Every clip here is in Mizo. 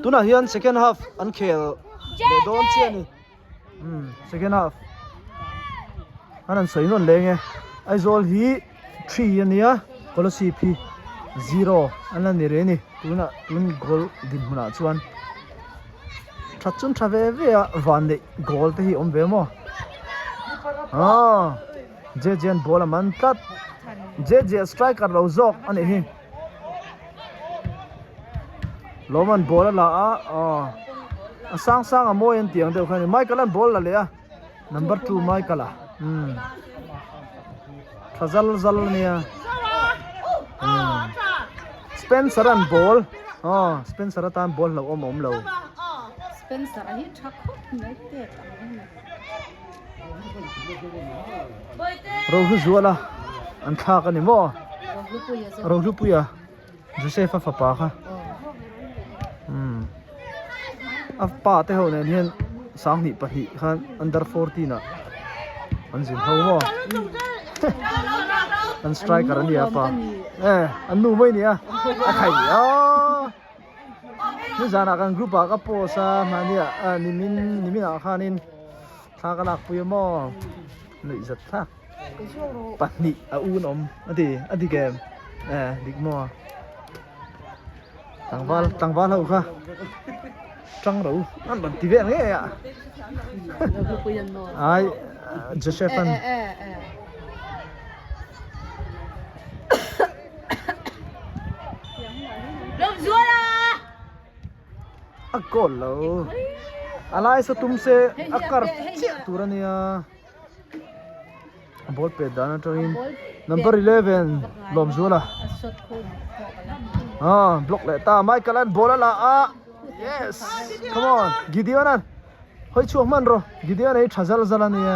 Tunah hian second half an khel leh dawn chiah a ni. Umm second half an han sawi nawn leng e. Aizawl hi three a nia Kolasib hi zero an la ni rih a ni. Tunah tun goal dinhmunah chuan that chun tha ve ve a van neih goal te hi awm ve maw. Aw JJ an ball a man tlat. JJ striker lo zawk a nih hi. Lawman ball a la a aw a sang sang a mawi an tih ang deuh kha a ni Michael an ball la leh a number 2 Michael a umm tha zal zal a nia umm Spencer an ball aw Spencer atan ball hlauh awm a awm lo Spencer a hi tha khawp mai tek ang a ni. Rohluzuala an thlak a ni maw? Rohlupuia Joseph-a fapa kha umm a pa te ho nen hian sanghnih pahnih khan under 14 ah an zin ho maw an striker a nia pa e an nu mai nia a khai aw Nizanah kan group ah ka post a mahni ah nimin nimin ah khanin thla ka lak pui a maw nuih zat thlak pahnih a un awm a ti a dik em e dik maw tlangval tlangval ho kha tang ro an rawn ti vel ngei a ai Joseph an. A goal lo a lai sa tum se a kar chiah tur a nia a ball pet dan atangin number 11 Lawmzuala ah block leh ta Michael an ball a la a yes come on Gideon an hawi chhuak hman rawh Gideon a hi tha zal zal a nia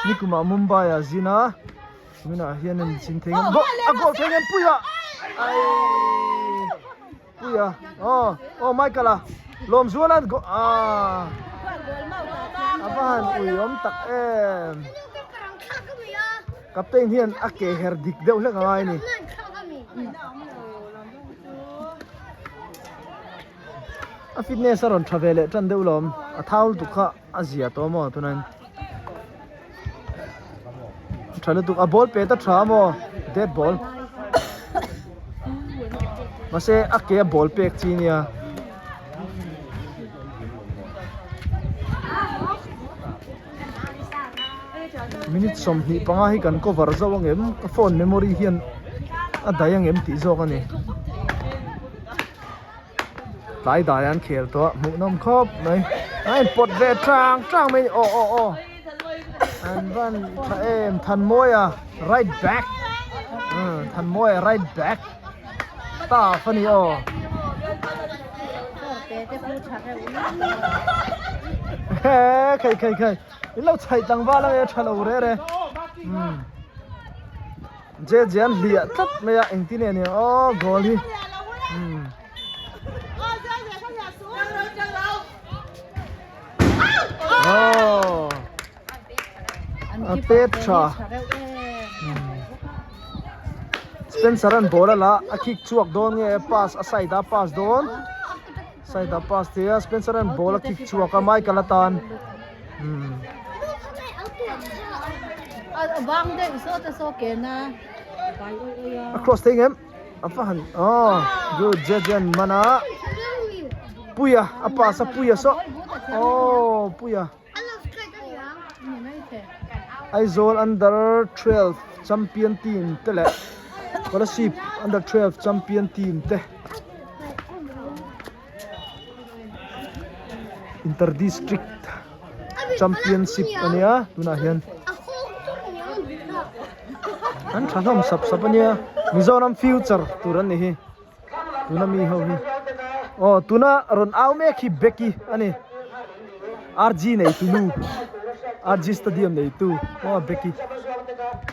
nikumah Mumbai ah zin a. Tunah hian an chin thei ngam goal a goal thei ngam puia ai puia oh oh Michael a lawm zual an go a a va han ui awm tak em captain hian a ke her dik deuh hlek a ngai ni a fitness a rawn tha ve leh tan deuh lawm a thau lutuk kha a zia tawh maw tunah hian. Tha lutuk a ball pet a tha maw dead ball mahse a ke a ball pek chi nia minute 25 hi kan cover zo angem ka phone memory hian a dai angem tih zawk a ni. Tlai dai an khel tawh a hmuhnawm khawp mai a in pawt ve tang tang mai a ni aw aw aw an van tha em Thanmawia right back umm Thanmawia right back staff a ni aw he khai khai khai in lo chhaih tlangval ang e tha lo re re umm. Jeje an hliah tlat mai a engtin nge ni aw goal hi umm aw a pet tha Spencer an ball a la a kick chhuak dawn nge pass a side a pass dawn side a pass thei a Spencer an ball a kick chhuak a Michael atan umm. A cross thei ngem a va han aw good Jejen mana Puia a pass a Puia saw aw Puia Aizawl under 12 champion team te leh Kolasib under 12 champion team te Inter district championship a nia tunah hian an tha hlawm sap sap a nia Mizoram future tur an ni hi tuna mi ho hi aw tuna rawn au mek hi Becky a ni RG nei tu nu RG stadium nei tu aw Becky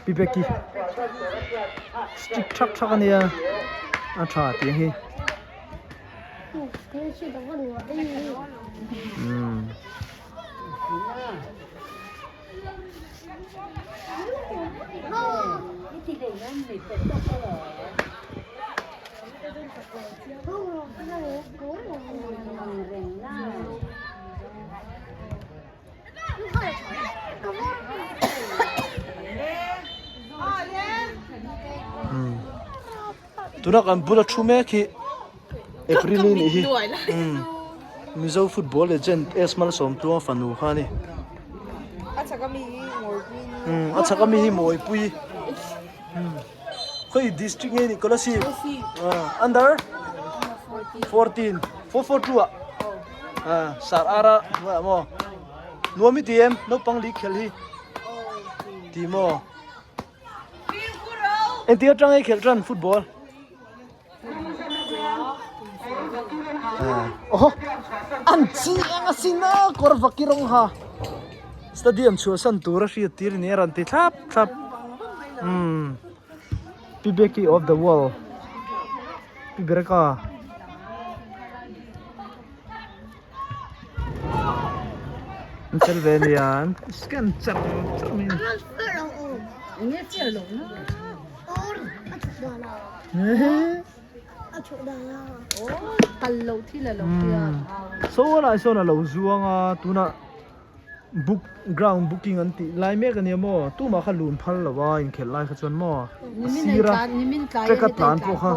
pi Becky strict thak thak a nia a tha tih ang hi. Tuna kan bula thu mek hi April i nih hi Mizo football legend S Malsawmtluanga fanu kha a ni a chhak ami hi Mawipui khawi district nge ni Kolasib under 14 442 ah sar ara hnuaiah maw nuam i ti em naupang lih khelh hi ti maw. Engtik atang ei khelh tan football? Oho an chiang a sin a kawr vaki rawng ha stadium chhuahsan tur a hriat tir ni a rawn ti thlap thlap umm Pi Becky of the world Pi Bereka. An fel ve nia an scan char char mai a ni. Saw lai sawn a lo zuang a tunah book ground booking an tih lai mek ania maw tumah kha lun phal lo a inkhelh lai kha chuan maw a sir a track a tlan pawh kha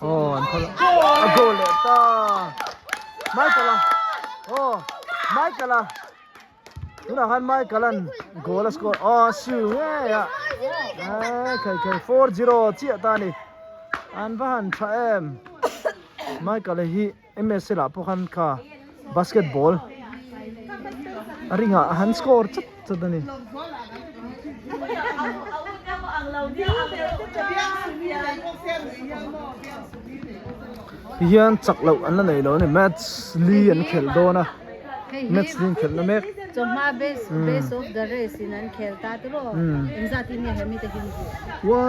aw an phal a goal leh ta Michael a aw Michael a tunah khan Michael an goal a score aw siu ngei a khai khai 4-0 chiah ta a ni an va han tha em Michael a hi MSL ah pawh khan kha basketball a ringah a han score chat chat a ni. Tihian chak loh an la nei lo a ni match li an khelh dawn a match li an khelh na mek. Chawhma base base of the race in an khel ta te rawh engzat in nge hemi te hin duh. Ua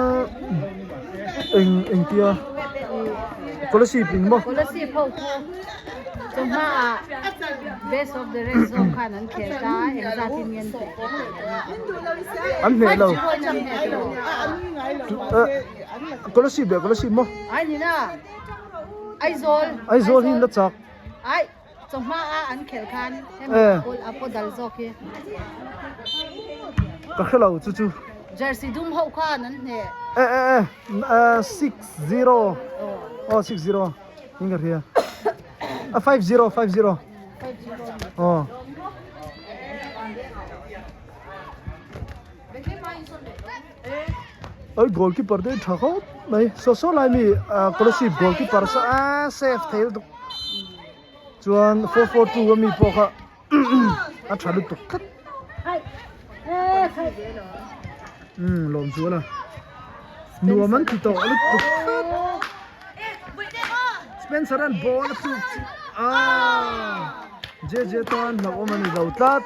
eng engtia. Kolasib in maw? Kolasib ho khu chawhma ah best of the rest zawk khan an khel ta a engzat in nge an hneh An hneh lo. Kolasib leh Kolasib maw? Ai nina Aizawl. Aizawl hi an la chak. Ai chawhma ah an khel khan hemi a paw dal zawk hi. Ka hre lo chu chu. Jersey dum ho khan an hneh. E e e 6-0 oh 6-0 in ka hria a 5-0 5-0 oh oi goalkeeper te tha khawp mai saw saw lai mi Kolasib goalkeeper saw a save thei lutuk chuan 4-4-2 ami pawh kha a tha lutuk tlat umm lawm chu ala nuam an ti tawh lutuk tlat Spencer an ball a chuk chu aaa JJ tan hlauhawm a ni lo tlat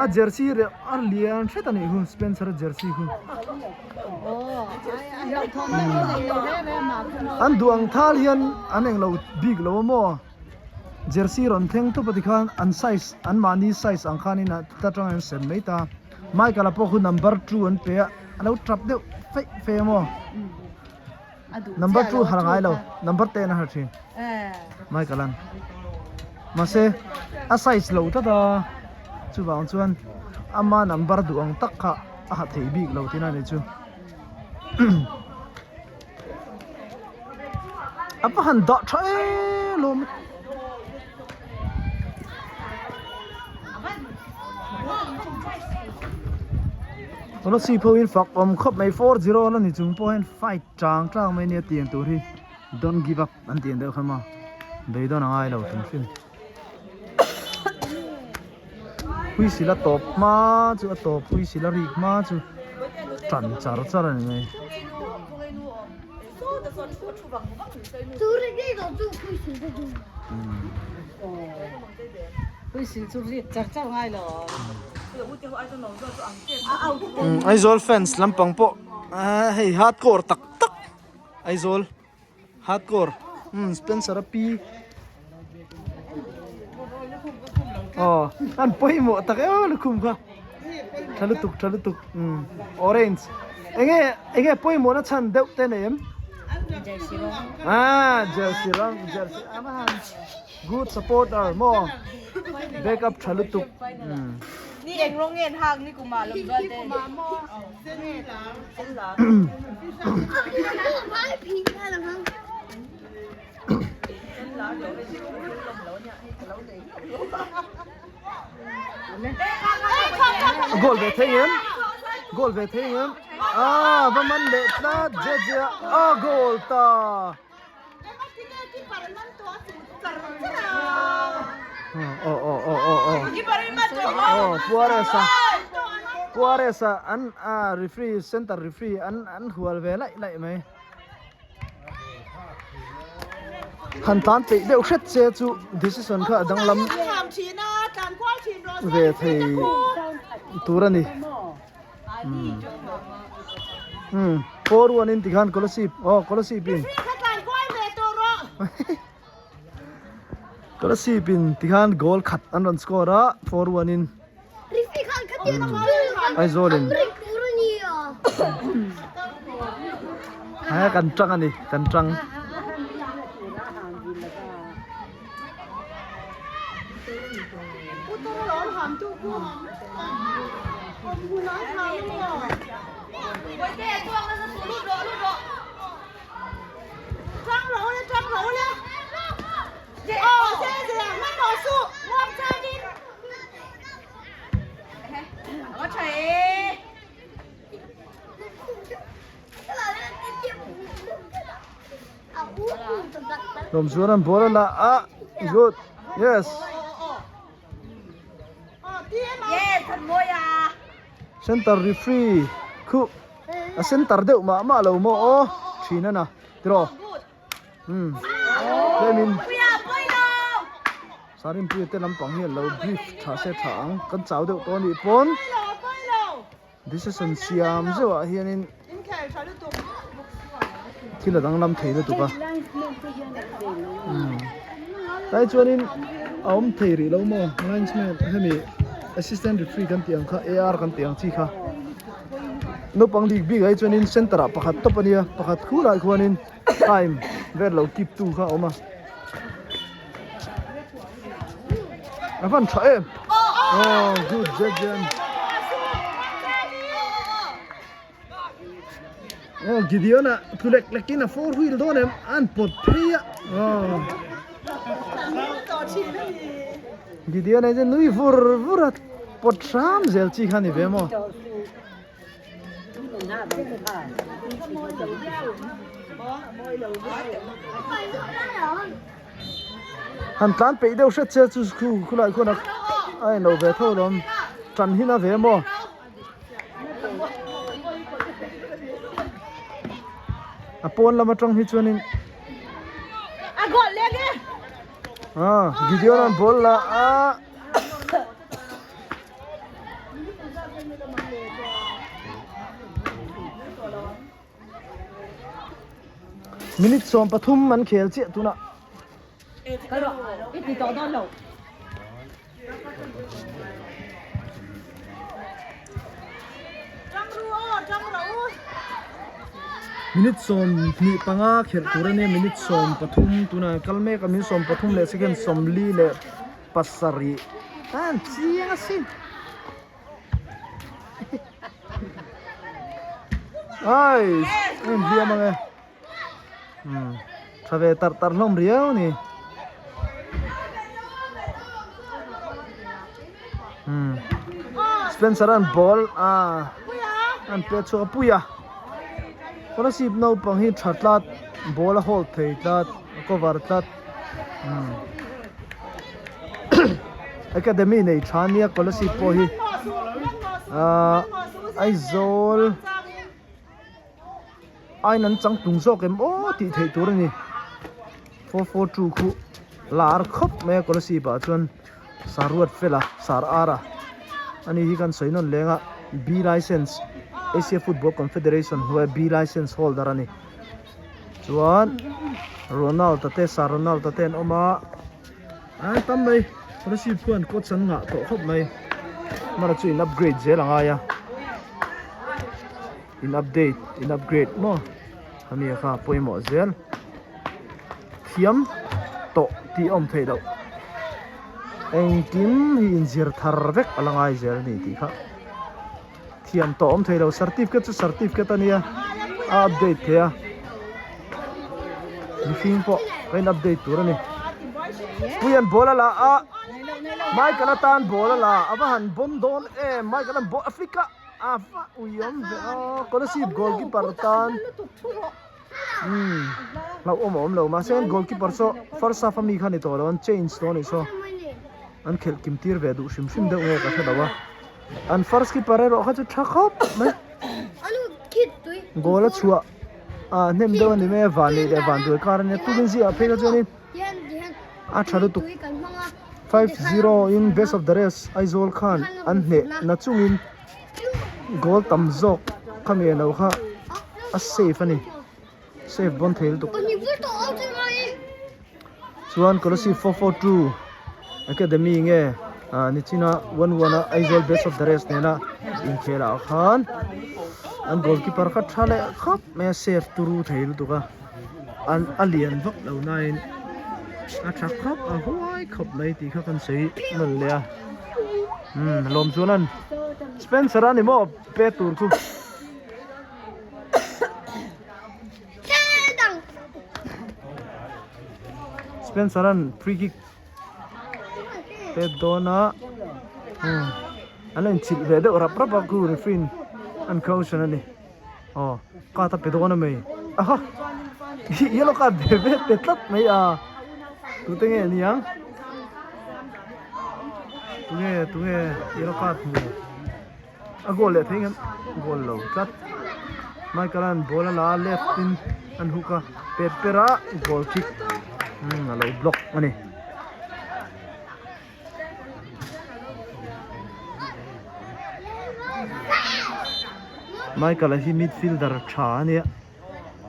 a jersey reuh a lian hret a nih hun Spencer a jersey khu an duh ang thal hian an englo bik lo a maw jersey rawn thleng tawp a tikhan an size an mahni size ang khanin a ta tang an sem mai ta Michael a pawh khu number 2 an pe a a lo tap deuh feih feih a maw number 2 har ngai lo number 10 a har thin Michael an mahse a size lo tlat a chuvang chuan ama number duh ang tak kha a ha thei bik lo tihna a ni chu a va han dah tha em lawm tuna chhip ho in fak awm khawp mai 4-0 la ni chung pawh hian fight chang chang mai nia tiang tur hi don't give up an tih ang deuh kha maw beidawn a ngai lo hrim hrim huisil a tawp hma chu a tawp huisil a rik hma chu tan char char a ni mai. Aizawl fans lampang pawh hei hardcore tak tak Aizawl. Hardcore umm Spencer a pi aw an pawimawh tak em a lukhum kha tha lutuk tha lutuk umm orange. Enge enge pawimawhna chhan deuh te nei em? Jersey rawng. Ah, jersey rawng, jersey ama han good supporter maw? Back up tha lutuk. Ni eng rawng nge an hak ni kumah lawm zual te. Goal ve thei em? Goal ve thei em? Ah, va man leh tlat Jeje a goal ta. Oh oh oh oh oh. Oh, Puaresa. Puaresa an a referee center referee an an hual ve laih laih mai. Han tlan peih deuh hret che chu decision kha a danglam ve thei tur a ni. Umm 4-1 in tikhan Kolasib aw Kolasib in Kolasib in tikhan goal khat an rawn score a 4-1 in. Aizawl in he kan tang a ni kan tang. Lawmzuan an ball a la a good yes center referee khu a center deuh mah mah lo maw aw thin a na tiraw. Umm tlemin Sarinpuia te lampang hi an lo brief tha se tha ang kan chau deuh tawh anih pawn decision siam zeuh ah hianin thil a danglam thei lutuk a umm tlai chuanin a awm thei rih lo maw linesman hemi assistant referee kan tih ang kha ar kan tih ang chi kha. Naupang dik bik ah hi chuanin center ah pakhat tawp a nia pakhat khurah khuanin time vel lo keep tu kha a awm a a van tha em oh good Jejen oh Gideon a tlu lek lek in a four wheel dawn em an pawt phei a oh Gideon a hian nui vur vur a. Pot hram zel chi kha ni ve maw? Han tlan peih deuh hret che chu khu khulai khuan a a en lo ve tho lawm tan hin a ve maw? A pawn lam atang hi chuanin Ah, Gideon an ball la a. Minute 13 an khel chiah tunah. Minute 25 khelh tur a nia minute 13 tunah kal mek a minute 13 leh second 40 leh pasarih an chiang asin ai em hliam ang e umm tha ve tarh tarh hlawm riau a ni umm Spencer an ball a an pet chhuak a pui a scholarship naupang hi tha tlat ball a hold thei tlat a cover tlat. Academy nei tha nia Kolasib pawh hi ahh Aizawl aiin an chang tung zawk em aw tih theih tur a ni 442 khu lar khawp mai a Kolasib ah chuan Saruat fela Sar Ara ani hi kan sawi nawn leng a B license Asia Football Confederation hnuaia B license holder a ni. Chuan Ronald a te Sir Ronald a te an awm a an tam mai scholarship khuan coach an ngah tawh khawp mai mara chu in upgrade zel a ngai a. In update in upgrade maw khami kha pawimawh zel thiam tawh tih a awm theih loh engkim hi inzir thar vek a la ngai zel a ni tih kha thiam tawh awm thei lo certificate chu certificate a nia a update thei a mihring pawh a in update tur a ni puian ball a la a Michael atan ball a la a va han bawm dawn em Michael an ball Africa a va ui awm ve a Kolasib goalkeeper tan umm hlauhawm a awm lo mahse an goalkeeper saw first half ami kha ni tawh lo an change tawh a nih saw an khelh kim tir ve duh hrim hrim deuh nge ka hre lo a. An first keeper erawh kha chu tha khawp mai. Goal a chhuah ah hnem deuh a ni mai a van leh leh van duai kar a nia tukin zingah phei kha chuanin a tha lutuk 5-0 in best of the rest Aizawl khan an hneh na chungin goal tam zawk kha mi lo kha a safe a ni safe bawn thei lutuk chuan Kolasib 442 Academy nge ah nichina 1-1 a Aizawl best of the rest nena inkhel ah khan an goalkeeper kha tha leh khawp mai a safe turu thei lutuk a an a lian vak lo nain a tha khawp a huai khawp mai tih kha kan sawi nawn leh a umm lawm chuan an Spencer a ni maw pe tur chu. Spencer an free kick pet dawn a umm an la inchilh ve deuh rap rap a khu referee in an caution a ni aw card a pe dawn a mai aha yellow card ve ve pe tlat mai a tute nge ni ang tunge tunge yellow card hmu. A goal leh thei ngam goal lo tlat Michael an ball a la a left in an hook a pet per a goal kick umm a lo block a ni. Michael a hi midfielder tha a nia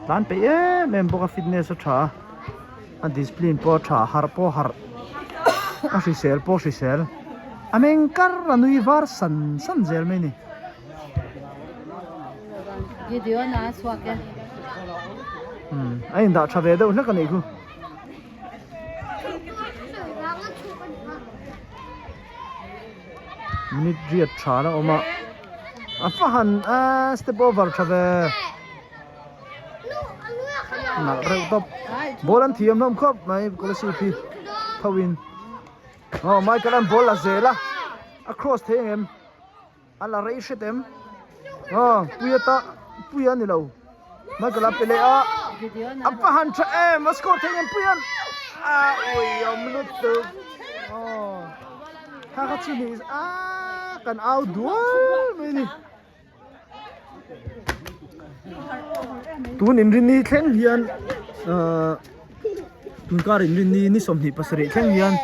tlan peih em em bawk a fitness a tha a a discipline pawh a tha harh pawh a harh a hrisel pawh a hrisel a meng kar a nui var san san zel mai a ni. Gideon a chhuak e. Umm a indah tha ve deuh hlek a nih khu. Minute riat tha la awm a a fa han a step over tha ve nalh reuh tawp ball an thiam hlawm khawp mai Kolasib hi tho in aw Michael an ball a zel a a cross thei ang em a la rei hret em aw puia ta puia a ni lo Michael a pe leh a a va han tha em a score thei em puian a ui awm lutuk aw kha kha chu ni a kan au dual mai ni tun inrinni thleng hian ahh tunkar inrinni ni 27 thleng hian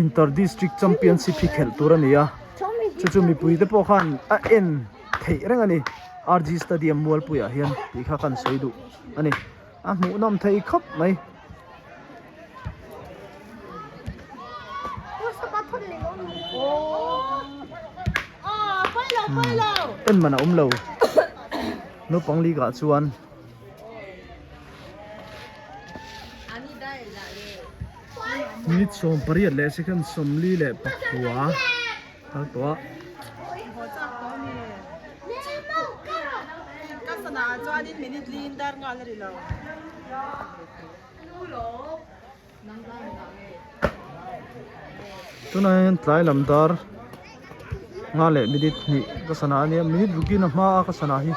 inter district championship hi khelh tur a ni a chu chu mipui te pawh khan a en theih reng a ni RG stadium mualpuiah hian tih kha kan sawi duh a ni a hmuhnawm thei khawp mai. En man a awm lo naupang league ah chuan. Minute 18 leh second 44 kal tawh a. Tunah hian tlai lam dar nga leh minute hnih ka sana a nia minute rukin a hma a ka sana hi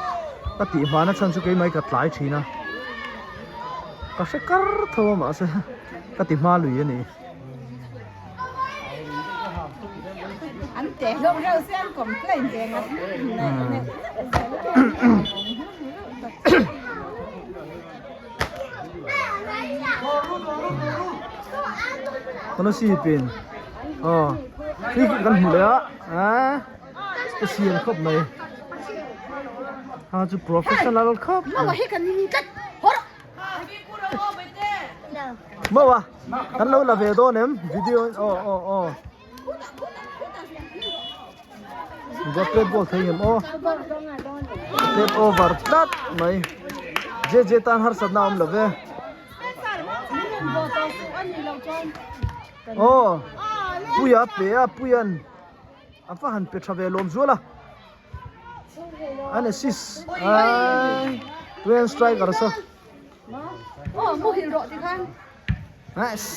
ka tih hmana chhan chu keimah hi ka tlai thin a ka hre kar tho a mahse ka ti hma lui a ni. An teh hlawm reuh se an complain ve ngat Kolasib in aw free kick kan hmu leh a ah special khawp mai ha chu professional khawp mai maw a kan lo la ve dawn em video aw aw aw. Va play ball thei ngem aw. Play over tlat mai. JJ tan harsatna a awm lo ve. Aw Puia a pe a Puia'n a va han pe tha ve lawm zual a. An assist ai Puia'n striker saw. Nice.